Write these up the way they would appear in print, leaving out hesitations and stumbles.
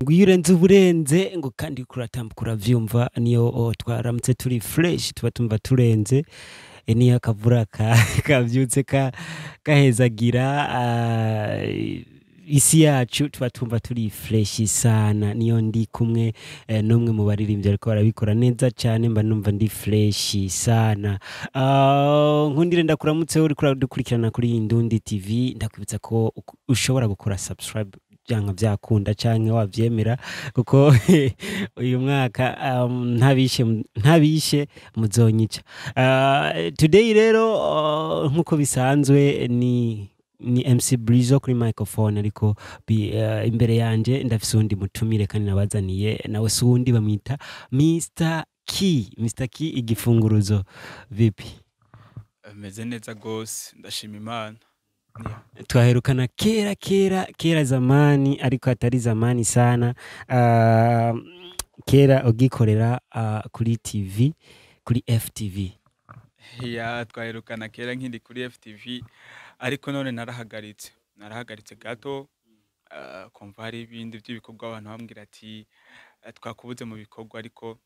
Ngo iyo urenze uburenze, ngo kandi uriko uratambuka uravyumva. Niyo twaramutse turi fresh, tuba tumva turenze. Niyo akavura kavyutse kahezagira isi yacu, tuba tumva turi fresh sana. Niyo ndi kumwe n'umwe mu baririmbyi ariko barabikora neza cyane, mba numva ndi fresh sana. Nkundire ndakuramutse uriko uradukurikirana kuri Indundi TV. Ndakwibutsa ko ushobora gukora subscribe byanka byakunda canke wavyemera, kuko uyu mwaka ntabishe muzonyica. Today rero, nkuko bisanzwe ni MC Brizo kuri microphone, ariko imbere yanje ndafise uwundi mutumire kandi nabazaniye, nawe si uwundi, bamwita Mr Key. Mr Key, igifunguruzo, vipi? Meze neza gose, ndashima Imana. Yeah. Twaherukana kera kera kera, zamani, ariko atari zamani sana. Kera ugikorera kuri TV, kuri FTV. Ya, twaherukana kera nkiri kuri FTV, ariko none narahagaritse gato, kumva hari ibindi by'ibikorwa, abantu bambwira ati twakubuze mu bikorwa, ariko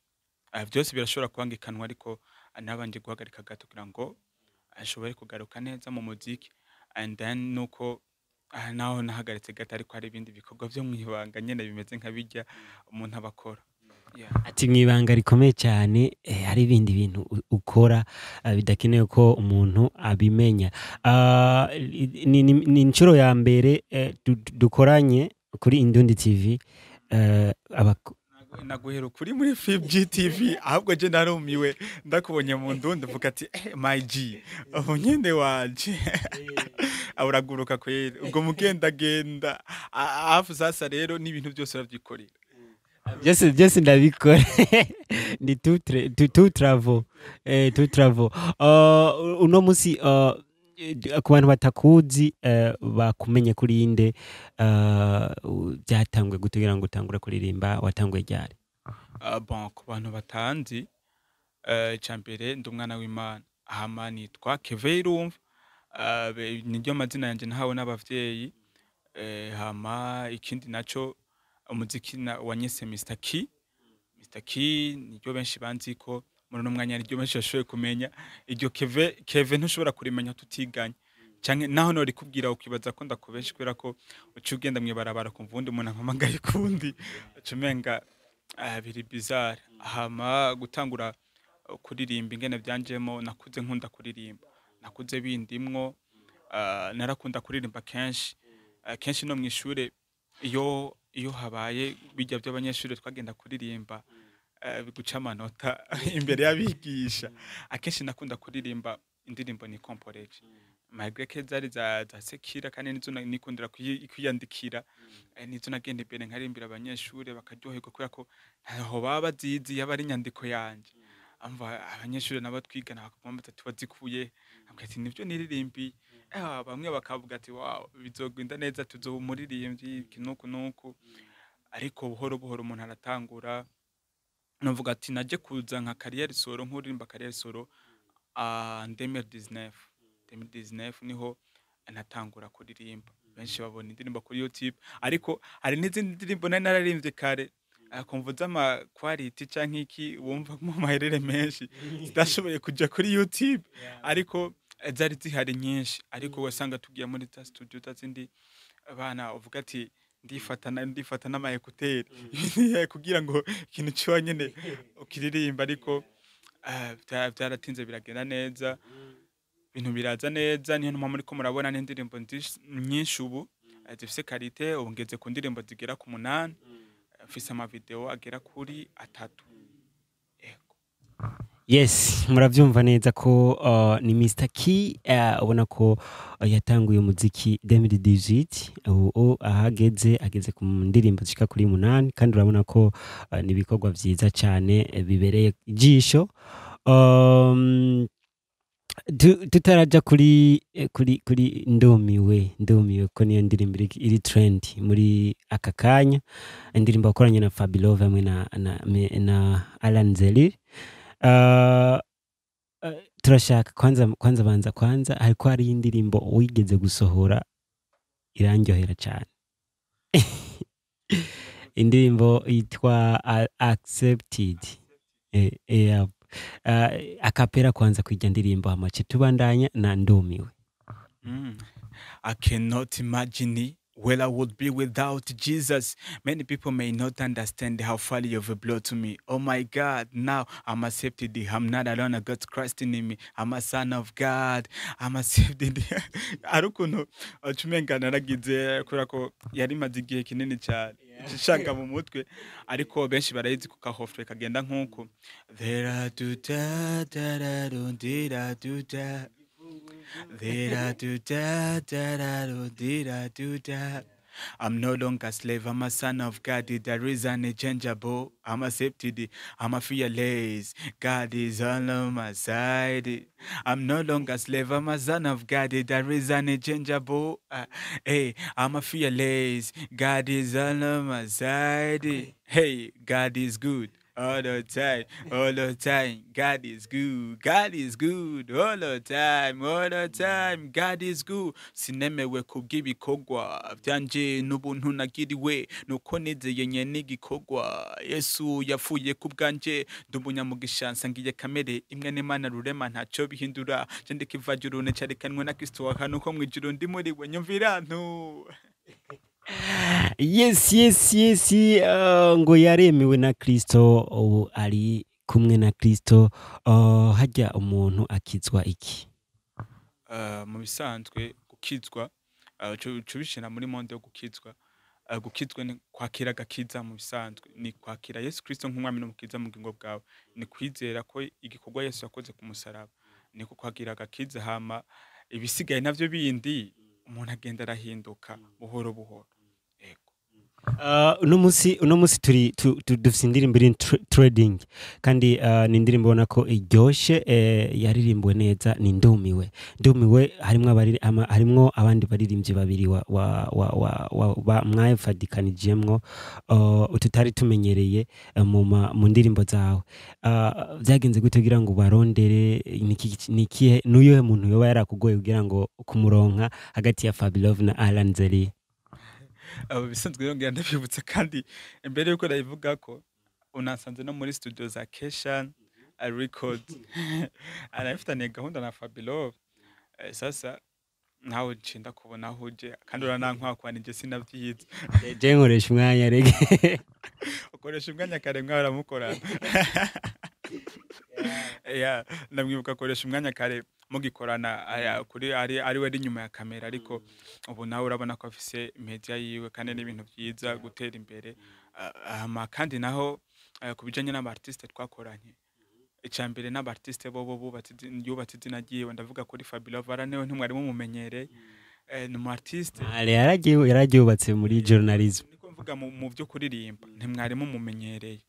byose birashobora kubangikanwa, ariko nabanje guhagarika gato kugira ngo ashobore kugaruka neza mu muziki. And then nuko naho nahagaritse gato, ariko hari ibindi bikorwa byo mwibanga nyene bimeze nka bijya umuntu aba akora. Yeah. Ati mwibanga rikomeye cyane, hari ibindi bintu ukora bidakenewe ko umuntu abimenya. Ni inshuro ya mbere dukoranye kuri Indundi TV. Naguhera kuri muri FGTV, ahubwo je narumiwe ndakubonye mu ndundi, mvuga ati my G, ubu nyene wanje uraguruka kweri, ubwo mugendagenda hafu. Sasa rero n'ibintu byose uravyikorera? Byose byose ndabikora, ni tout travaux, tout travaux. Uno musi, ku bantu batakuzi, bakumenye kuri inde? Byatanguye gute kugira ngo utangure kuririmba? Watanguye ryari? Bon, ku bantu batanzi, icambere ndi umwana w'Imana, hama nitwa Keve Irumva, niryo mazina yanje nahawe n'abavyeyi. Hama ikindi naco, umuziki wanyise Mr Key. Mr Key niryo benshi banziko muri uno mwanya, niryo benshi bashoboye kumenya. Iryo Keve, Keve ntushobora kurimenya tutiganye, canke naho norikubwira ukibaza ko ndakubesha, kubera ko uca ugenda mw'ibarabara kumva uwundi muntu ampamagaye ukundi, uca umenga biri bizarre. Hama gutangura kuririmba, ingene vyanjemo, nakuze nkunda kuririmba, nakuze bindimwo, narakunda kuririmba kenshi. Kenshi no mw'ishure iyo habaye bijya by'abanyeshure twagenda kuririmba, guca amanota imbere y'abigisha, akenshi nakunda kuririmba indirimbo ni komporeje, malgré que zari za sekira, kandi nizo nikundira kwiyandikira. Nizo nagenda imbere nkaririmbira abanyeshure bakaryoherwa, kubera ko ntaho baba bazizi, yaba ari inyandiko yanje. Amva abanyeshure nabo twigana bakaguma bati wazikuye, ambwira ati nivyo niririmbiye. Bamwe bakavuga ati wow, bizogenda neza, tuzoba umuririmbyi iki nuku nuku. Ariko buhoro buhoro umuntu aratangura. Novuga ati naje kuza nka carrière solo, nk'uririmba carrière solo 2019. 2019 niho natangura kuririmba, benshi babona indirimbo kuri YouTube, ariko hari n'izindi ndirimbo nari nararirimvye kare, kumva z'ama quality canke iki, wumva mu maherere menshi zidashoboye kuja kuri YouTube, ariko zari zihari nyinshi. Ariko wasanga tugiye muri za studio za zindi bana uvuga ati ndifata n'ama écouteurs kugira ngo ikintu ciwa nyene ukiririmba, ariko vyaratinze biragenda neza, ibintu biraza neza. Niyo mpamvu muriko murabona n'indirimbo nyinshi ubu zifise qualité. Ubu ngeze ku ndirimbo zigera ku 8, mfise ama video agera kuri 3. Yego. Yes, muravyumva neza ko ni Mr Key. Ubona ko yatanguye umuziki 2018, ubu ahageze ageze ku ndirimbo zishika kuri 8, kandi urabona ko ni ibikorwa vyiza cyane, bibereye ijisho. Tutaraja kuri Ndumiwe, ko niyo ndirimbo iri trend muri aka kanya, indirimbo wakoranye na Fabilove hamwe na Alan Zeli. Turashaka kwanza banza kwanza, hariko hari indirimbo wigeze gusohora irandyohera cyane. Indirimbo yitwa Accepted. A cappella kwanza kwijya ndirimbo, hamace tubandanya na Ndumiwe. I cannot imagine where I would be without Jesus. Many people may not understand how far you've brought to me. Oh my God, now I'm accepted. I'm not alone. I got Christ in me. I'm a son of God. I'm accepted. Ari ukuntu ucumenga naragize kubera ko yari imaze igihe kinini cyane ishaka mu mutwe, ariko benshi barayizi ku kahofre kagenda nk'uko There do da da da do di da do da There do da da da do di da do da. I'm no longer a slave, I'm a son of God. There is unchangeable. I'm accepted. I'm a fearless. God is all on my side. I'm no longer a slave, I'm a son of God. There is unchangeable. Hey, I'm a fearless. God is all on my side. Hey, God is good. All the time, all the time, God is good, God is good, all the time, all the time, God is good. Sinemewe kubw'ibikorwa byanje n'ubuntu nagiriwe, nuko nizeye nyene igikorwa. Yesu yapfuye ku bwanje, ndi umunyamugisha, nsangiye kamere imwe n'Imana rurema, ntacyo bihindura. Je ndikivajuru necarekanwe na Kristo ahantu ko mw'ijuru, ndi muri we, nyumvira ntu. Yes, ngo yaremewe na Kristo, ubu ari kumwe na Kristo. Hajya umuntu akizwa iki? Mu bisanzwe gukizwa, uca ubishira muri monde yo gukizwa. Gukizwa ni kwakira agakiza. Mu bisanzwe ni kwakira Yesu Kristo nk'umwami n'umukiza mu bugingo bwawe, ni kwizera ko igikorwa Yesu yakoze ku musaraba, niko kwakira agakiza. Hama ibisigaye navyo bindi umuntu agenda arahinduka buhoro buhoro, yego. Uno munsi turi dufise indirimbo iri trending kandi ni indirimbo ubona ko iryoshe, yaririmbwe neza, ni Ndumiwe. Ndumiwe harimwo harimwo abandi baririmbyi babiri wa mwafadikanijemwo, tutari tumenyereye mu ndirimbo zawe. Vyagenze gute kugira ngo barondere? Nikihe, n'uyuhe muntu yoba yarakugoye kugira ngo kumuronka hagati ya Fabilove na Alan Zeri? Abo bisanzwe rero ngira ndabibutsa, kandi imbere yuko ndabivuga ko unasanze no muri studio za Keshan Records, arafitaniye gahunda na Fabilove. Sasa nawe nshinda kubona aho uje kandi uranankwakwana, njye sinavyize. Je nkoresha umwanya rege. Ukoresha umwanya kare, mwawe uramukorana. Yeah, ndamwibuka akoresha umwanya kare mugikorana aya, kuri ari we ari inyuma ya kamera, ariko ubu nawe urabona ko afise media yiwe kandi n'ibintu byiza gutera imbere. Hama kandi naho ku bijanye n'aba artiste twakoranye, icya mbere n'aba artiste bobo bubatse yubatse izina ryiwe. Ndavuga kuri Fabulous niwe ntimwari mumumenyereye, ni umu artiste. Ale yaragiye yararyubatse muri journalism. Niko mvuga mu byo kuririmba ntimwari mumumenyereye.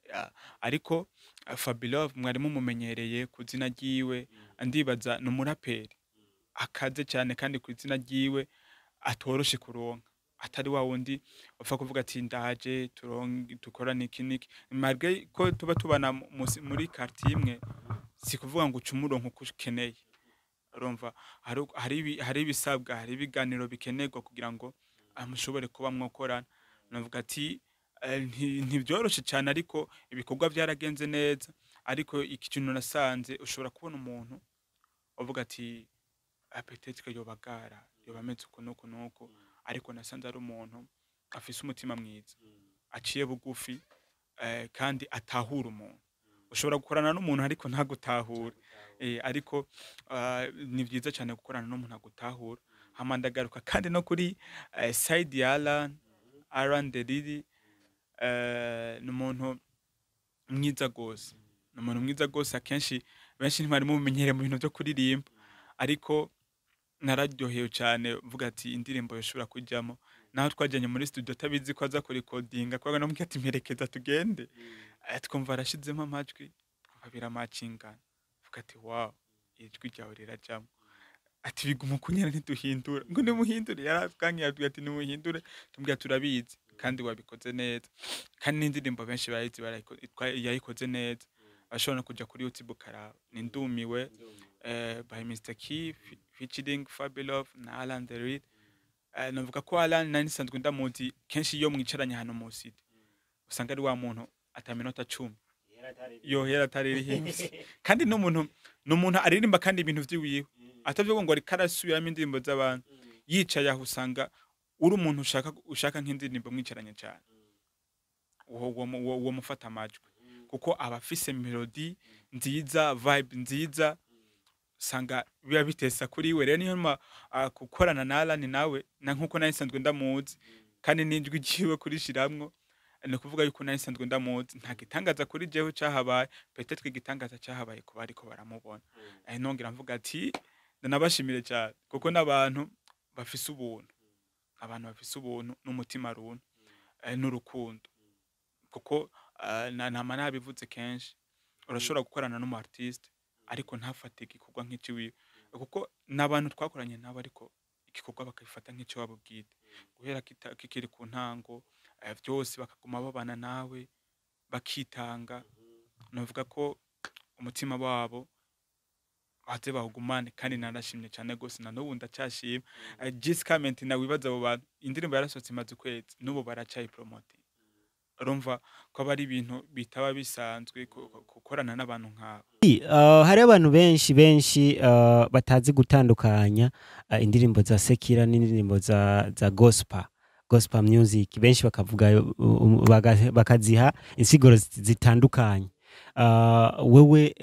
Ya, ariko Fabilove mwari mumumenyereye ku izina ryiwe. Ndibaza ni umuraperi akaze cyane kandi ku izina ryiwe atoroshe kuronka, atari wa wundi upfa kuvuga ati ndaje turonke dukorane iki niki, malgré ko tuba tubana muri quartier imwe, si kuvuga ngo uce umuronka uko ukeneye. Urumva hari ibisabwa, hari ibiganiro bikenerwa kugira ngo mushobore kuba mwokorana. Navuga ati ntibyoroshe cyane, ariko ibikorwa byaragenze neza. Ariko iki kintu nasanze, ushobora kubona umuntu uvuga ati peut-être que yobagara yoba ameze uku n'uku n'uku, ariko nasanze ari umuntu afise umutima mwiza, aciye bugufi, kandi atahura umuntu. Ushobora gukorana n'umuntu ariko ntagutahure. Ariko ni byiza cyane gukorana n'umuntu agutahura. Hama ndagaruka kandi no kuri side ya Alan Delili, ni umuntu mwiza gose, ni umuntu mwiza gose. Akenshi benshi ntibari mumenyere mu bintu byo kuririmba, ariko nararyohewe cyane mvuga ati indirimbo yoshobora kujyamo. Naho twajyanye muri studio atabizi ko aza kurikodinga, kubera namubwiye ati mperekeza tugende. Twumva arashizemo amajwi, twumva biramacingana, mvuga ati wow, ijwi ryawe rirajyamo. Ati biguma kunyera, ntiduhindura, ngo nimuhindure. Yarabwankiye, yabwiye ati nimuhindure, tumubwira turabizi kandi wabikoze neza. Kandi n'indirimbo benshi barayizi, yayikoze neza, bashobora no kuja kuri YouTube ukaraba, ni Ndumiwe by Mr. Key featuring Fabilove na Alan The Reed. Navuga ko Alan nari nsanzwe ndamuzi, kenshi iyo mwicaranye hano mu city. Usanga ari wa muntu ataminota 10 yohera ataririhimbye, kandi n'umuntu n'umuntu aririmba kandi ibintu vyiwiwe, atavuga ngo ariko arasubiramo indirimbo z'abantu. Yicaye aho, usanga uri umuntu ushaka nk'indirimbo mwicaranye cyane, uwo mufata amajwi, kuko aba afise melody nziza, vibe nziza, usanga biba bitesa kuri we. Rero niyo gukorana na Alan nawe na nkuko nari nsanzwe ndamuzi, kandi n'ijwi ryiwe kurishiramwo, ni ukuvuga yuko nari nsanzwe ndamuzi, nta gitangaza kuri jewe cahabaye. Peut-être igitangaza cahabaye ku bariko baramubona. Nongera mvuga ati ndanabashimire cyane, kuko n'abantu bafise ubuntu, abantu bafise ubuntu n'umutima runtu, n'urukundo, kuko nama nabivuze kenshi, urashobora gukorana n'umu artiste ariko ntafate igikorwa nk'iciwiwe, kuko n'abantu twakoranye nabo ariko igikorwa bakabifata nk'ico bwite guhera kikiri ku ntango, vyose bakaguma babana nawe, bakitanga. Novuga ko umutima wabo baze bawugumane, kandi narashimye cyane gose, na n'ubu ndacyashima. Just comment na wibaza abo bantu, indirimbo yarasohotse imaze ukwezi, n'ubu baracyayipromoting. Urumva ko aba ari ibintu bitaba bisanzwe gukorana n'abantu nk'abo. Hari abantu benshi benshi batazi gutandukanya indirimbo za secular n'indirimbo za gospel music. Benshi bakavuga bakaziha insiguro zitandukanye. Wewe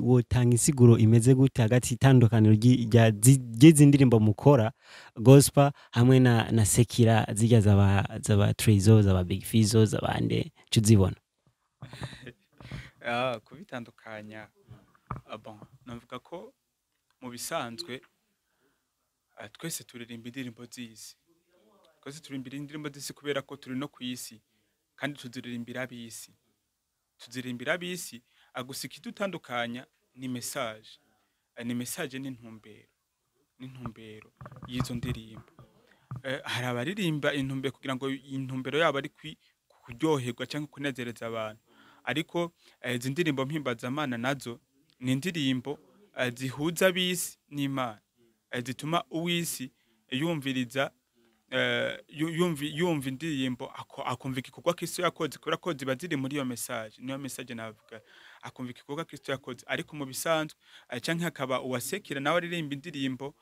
wotanga insiguro imeze gute hagati itandukaniro ry'izi ndirimbo mukora, gospel hamwe na secular, zirya zaba Trezo, zaba Big Fizzo, z'abande cuzibona? Kubitandukanya, bon, navuga ko mu bisanzwe twese turirimba indirimbo z'isi, twese turirimba indirimbo z'isi kubera ko turi no ku isi, kandi tuziririmbira ab'isi, tuziririmbira ab'isi. Gusa ikidutandukanya ni message, ni message n'intumbero y'izo ndirimbo. Hari abaririmba intumbero kugira ngo intumbero yabo ari kuryoherwa cyangwa kunezereza abantu, ariko izi ndirimbo mpimbazamana nazo ni indirimbo zihuza ab'isi n'Imana, zituma uw'isi yumviriza, yumva indirimbo, akumva igikorwa Kristo yakoze, kubera ko ziba ziri muri iyo message. Niyo message navuga, akumva igikorwa Kristo yakoze. Ariko mu bisanzwe, canke hakaba uwasekera nawe aririmba indirimbo,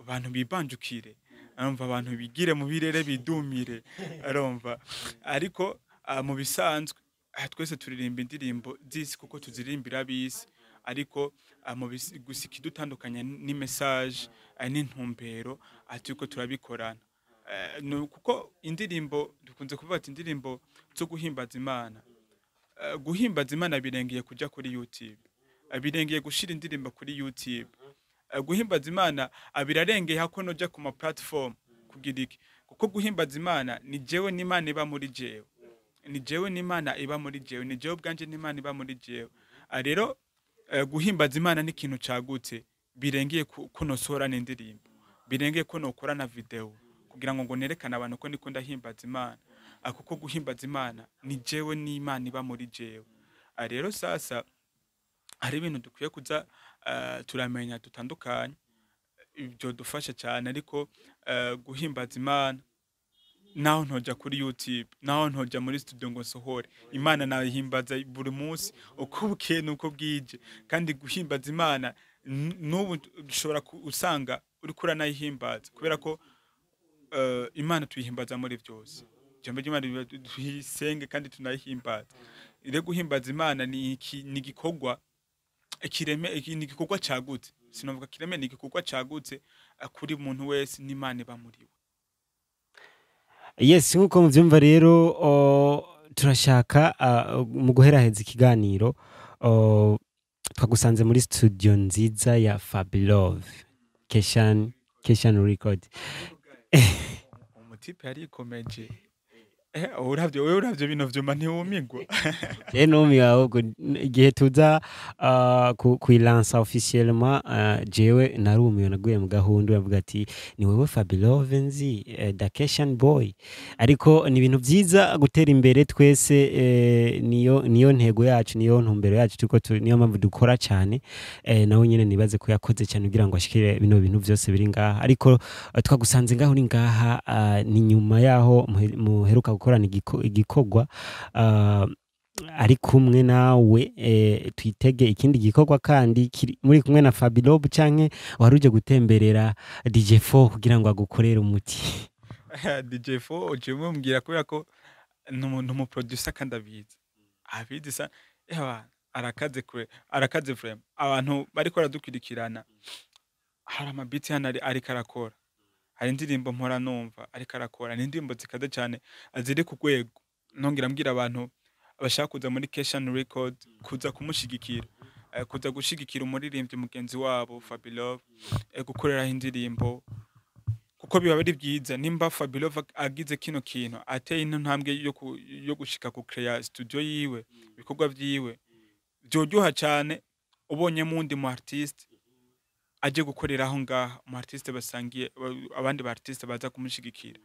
abantu bibanjukire, arumva abantu bigire mu birere bidumire, arumva. Ariko mu bisanzwe, twese turirimba indirimbo z'isi kuko tuzirimbira ab'isi, ariko gusa ikidutandukanya ni message, n'intumbero turiko turabikorana. Kuko indirimbo dukunze kuvuga ati indirimbo zo guhimbaza Imana, guhimbaza Imana birengeye kuja kuri YouTube, birengeye gushira indirimbo kuri YouTube. Guhimbaza Imana birarengeye hako noja ku ma platform kugira iki, kuko guhimbaza Imana ni jewe n'Imana iba muri jewe, ni jewe n'Imana iba muri jewe, ni jewe ubwanje n'Imana iba muri jewe. Rero guhimbaza Imana ni ikintu cagutse, birengeye ko nosohora n'indirimbo, birengeye ko nokora na video kugira ngo nerekane abantu ko ndiko ndahimbaza Imana. Kuko guhimbaza Imana ni jewe n'Imana iba muri jewe. Rero sasa hari ibintu dukwiye kuza turamenya dutandukanye, ibyo dufasha cyane. Ariko guhimbaza Imana, naho ntoja kuri YouTube, naho ntoja muri studio ngo nsohore, Imana nayihimbaza buri munsi uko bukeye nuko bwije. Kandi guhimbaza Imana n'ubu dushobora usanga uriko uranayihimbaza, kubera ko Imana tuyihimbaza muri byose. Ijambo ry'Imana rivuga tuyisenge kandi tunayihimbaza. Rero guhimbaza Imana ni igikorwa kireme, ni igikorwa cagutse, sinovuga kireme, ni igikorwa cagutse kuri muntu wese n'Imana iba muri we. Yes, nkuko muvyumva rero, turashaka mu guheraheza ikiganiro, twagusanze muri studio nziza ya Fabilove Keshan Record. Umutipe yarikomeje. Uravye wewe, uravye bino vyuma ntiwumigwa. Je numiwe ahubwo igihe tuza kuyilansa officiellement, jewe narumiwe, naguye mu gahundu, bavuga ati ni wewe Fabilove nzi, the Keshan boy. Ariko ni ibintu vyiza gutera imbere twese, niyo ntego yacu, niyo ntumbero yacu turiko niyo mpamvu dukora cyane. Nawe nyene nibaze ko yakoze cyane kugira ngo ashikire bino bintu vyose biri ngaha. Ariko twagusanze ngaho uri ngaha, ni nyuma yaho muheruka gukora. gukorana igikorwa ari kumwe nawe, twitege ikindi gikorwa kandi muri kumwe na Fabilob, canke wari uje gutemberera DJ4 kugira ngo agukorere umuti? DJ 4 uje mumbwira kubera ko ni umuproducer kandi abizi sa ewa arakaze kure, arakaze frame. Abantu bariko baradukurikirana, hari amabiti hano ariko arakora, hari indirimbo mpora numva ariko arakora, ni indirimbo zikaze cyane ziri ku rwego. Nongera mbwira abantu bashaka kuza muri Keshan Record kuza kumushigikira, kuza gushigikira umuririmbyi mugenzi wabo Fabilove, gukoreraho indirimbo, kuko biba ari byiza. Nimba Fabilove agize kino kintu, ateye ino ntambwe yo gushika ku create studio yiwe, ibikorwa vyiwe byoryoha cyane ubonye mundi mu artiste aje gukoreraho ngaha, mu artiste basangiye, abandi ba artiste baza kumushigikira,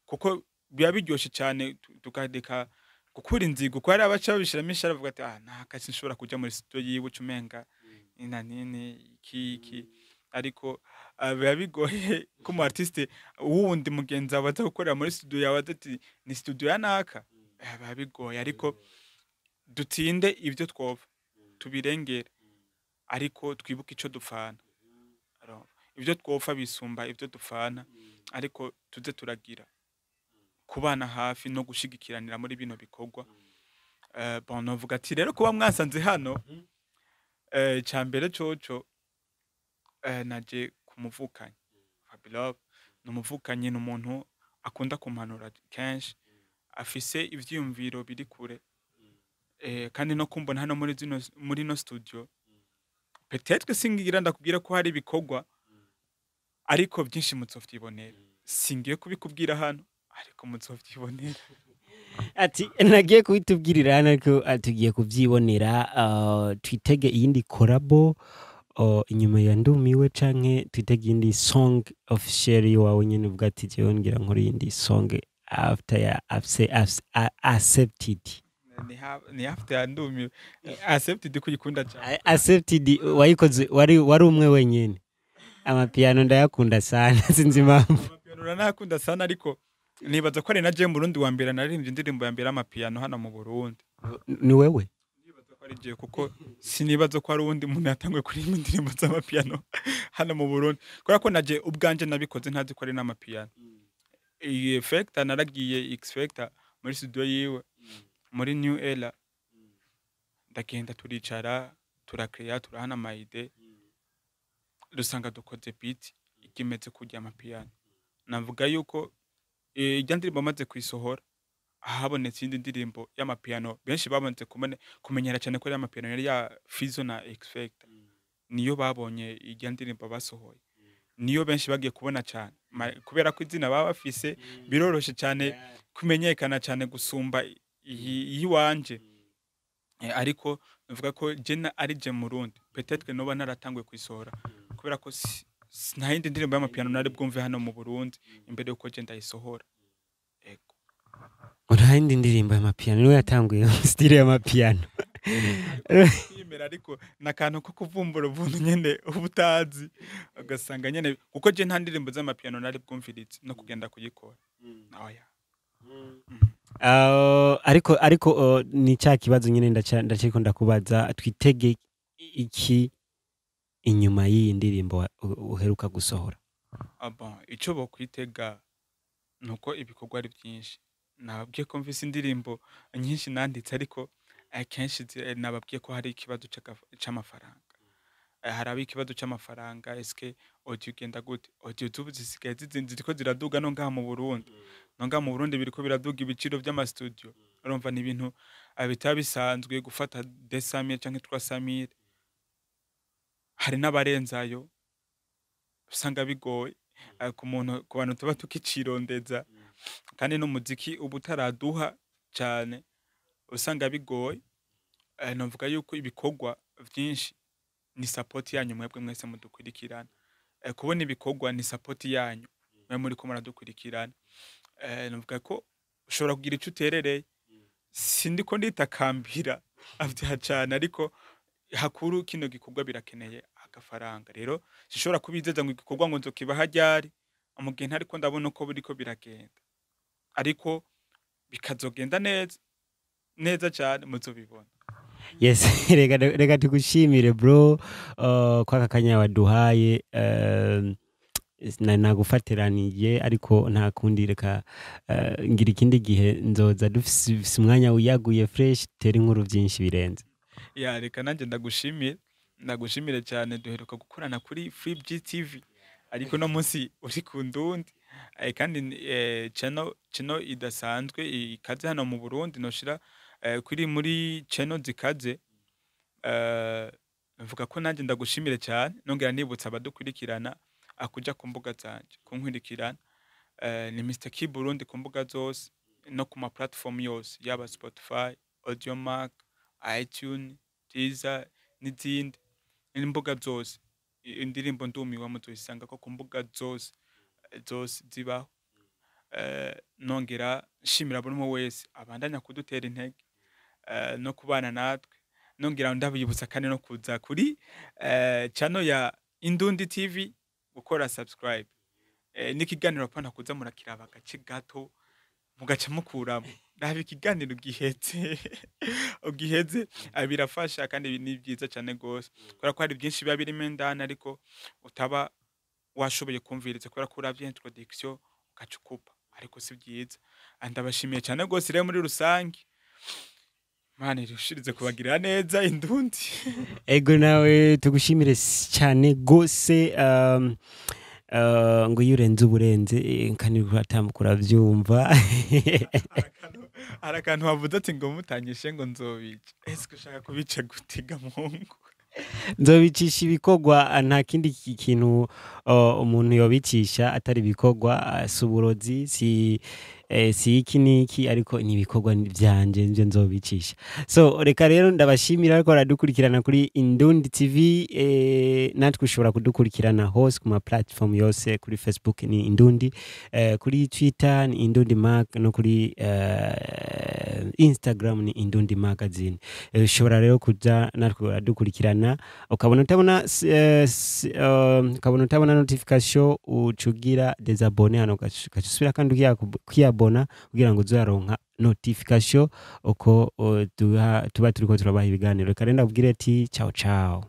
kuko biba biryoshe cyane tukareka gukura inzigo, kuko hari abaca babishiramo ishara bavuga ati: "Ah, nta kasi nshobora kuja muri studio yiwe, ucumenga ina nini iki iki." Ariko biba bigoye ko umu artiste wundi mugenzi wawe aza gukorera muri studio yawe aza ati ni studio ya naka. Biba bigoye, ariko dutinde ibyo twova tubirengere, ariko twibuke ico dupfana. Urumva? Ibyo twopfa bisumba ibyo dupfana, ariko tuze turagira kubana hafi no gushigikiranira muri bino bikorwa. Bon, novuga ati rero kuba mwasanze hano, icya mbere coco, naje kumuvukanyi Fabilove. Ni umuvukanyi, ni umuntu akunda kumpanura kenshi, afise ivyiyumviro biri kure, kandi no kumbona hano muri no studio, peut-être singira ndakubwira ko hari ibikorwa, ariko byinshi muzovyibonera. Singiye kubikubwira hano, ariko muzovyibonera. Ati nagiye kubitubwirira hano, ariko tugiye kubyibonera. Twitege iyindi collabo inyuma ya Ndumiwe, canke twitege iyindi song official wawe nyene uvuga ati jewe ngira nkora iyindi song after ya Accepted? Ni after ya Ndumiwe. Accepted kuyikunda cyane. Accepted wayikoze wari umwe wenyene. Amapiano ndayakunda sana, sinzi impamvu. Amapiano uranayakunda sana, ariko nibaza ko ari na je mu Burundi wa mbere naririmbye indirimbo ya mbere y'amapiano hano mu Burundi. Ni wewe? Nibaza ko ari je, kuko sinibaza ko hari uwundi muntu yatanguye kuririmba indirimbo z'amapiano hano mu Burundi, kubera ko naje ubwanje nabikoze ntazi ko ari n'amapiano. Iyi effect naragiye X Factor muri studio yiwe muri New Era, ndagenda turicara, turakreya, turahana ama idées, dusanga dukoze beat ikimeze kurya amapiano. Navuga yuko irya ndirimbo amaze kuyisohora, habonetse iyindi ndirimbo y'amapiano benshi babonetse kumenyera cyane ko ari amapiano, yari ya Fizo na X Factor. Niyo babonye irya ndirimbo basohoye, niyo benshi bagiye kubona cyane. Kubera ko izina baba bafise biroroshe cyane kumenyekana cyane gusumba iyiwanje. Ariko navuga ko je ari je Murundi peut-être noba naratanguye kuyisohora, kubera ko nta yindi ndirimbo y'amapiano nari bwumve hano mu Burundi imbere yuko je ndayisohora. Ego. Nta yindi ndirimbo y'amapiano, niwe yatanguye style y'amapiano. Kwiyemera, ariko nakantu ko kuvumbura ubuntu nyene uba utazi, ugasanga nyene, kuko je nta ndirimbo z'amapiano nari bwumviritse no kugenda kuyikora, oya. Ariko ni cya kibazo nyine ndaciko ndakubaza: twitege iki inyuma y'iyi ndirimbo uheruka gusohora? Ah bon, ico bokwitega nuko ibikorwa ari byinshi. Nababwiye ko mfise indirimbo nyinshi nanditse, ariko akenshi nababwiye ko hari ikibazo c'amafaranga. Haraba ikibazo c'amafaranga. Eske audio igenda gute? Audio zubu zisigaye ziriko ziraduga no ngaha mu Burundi. No ngaha mu Burundi biriko biraduga ibiciro vy'amastudio. Urumva ni ibintu bitaba bisanzwe gufata 200,000 canke 300,000, hari n'abarenzayo, usanga bigoye ku muntu, ku bantu tuba tukicirondeza, kandi n'umuziki uba utaraduha cane, usanga bigoye. Novuga yuko ibikorwa vyinshi ni support yanyu mwebwe mwese mudukurikirana. Kubona ibikorwa ni support yanyu mwe muriko muradukurikirana. Novuga ko ushobora kugira ico uterereye. Sindiko nditakambira avya cane, ariko hakuru kino gikorwa birakeneye agafaranga. Rero sinshobora kubizeza ngo igikorwa ngo nzokibaha ryari mu gihe ntariko ndabona uko biriko biragenda, ariko Bikazogenda neza neza cyane, muzobibona. Yes, reka tugushimire bro, kwaka kanya waduhaye. Nagufatiraniye ariko nta kundi, reka ngira ikindi gihe nzoza dufise umwanya wiyaguye fresh, tera inkuru byinshi birenze. Ya, reka nanjye ndagushimire, ndagushimire cyane. Duheruka gukorana kuri Free GTV, ariko no munsi uri ku Ndundi. Kandi channel idasanzwe ikaze hano mu Burundi, noshira kuri muri channel zikaze. Mvuga ko nanjye ndagushimire cyane, nongera nibutsa abadukurikirana akuja ku mbuga zanje kunkurikirana. Ni Mr Key Burundi ku mbuga zose no ku ma platform yose, yaba Spotify, Audiomack, iTunes, Deezer n'izindi n'imbuga zose. Indirimbo Ndumiwe muzoyisanga ko ku mbuga zose zose zibaho. Nongera nshimira buri umwe wese abandanya kudutera intege no kubana natwe. Nongera ndabibutsa kandi no kuza kuri channel ya Indundi TV gukora subscribe n'ikiganiro, apana kuza murakiraba agace gato mugaca mukuramo. Raba ikiganiro gihetse ugiheze. Birafasha kandi ni byiza cyane gose, kubera ko hari byinshi biba birimo indani ariko utaba washoboye kumviriza, kubera ko uravye introduction ugaca ukupa, ariko si byiza. Ndabashimiye cyane gose rero muri rusange. Imana irushirize kubagirira neza, Indundi. Ego, nawe tugushimire cyane gose. Ngo iyo urenze uburenze, kandi uratambuka urabyumva. Hari akantu wavuze ati ngo mutanyishe ngo nzobica. Ese ushaka kubica gutega muhungu? Nzobicisha ibikorwa, nta kindi kintu umuntu yobicisha atari ibikorwa. Si uburozi, si iki n'iki, ariko ni ibikorwa vyanje nivyo nzobicisha. So reka rero ndabashimira ariko baradukurikirana kuri Indundi TV. Natwe ushobora kudukurikirana hose ku ma platform yose. Kuri Facebook ni Indundi, kuri Twitter ni Indundi Mag, no kuri Instagram ni Indundi Magazine. Ushobora rero kuja natwe uradukurikirana, ukabona utabona ukabona utabona notification, ucugira désabonner hano, ugaca usubira kandi ukiyabona kugira ngo uzaronka notification uko tuba turiko turabaha ibiganiro. Reka rero ndabwire ati ciao ciao.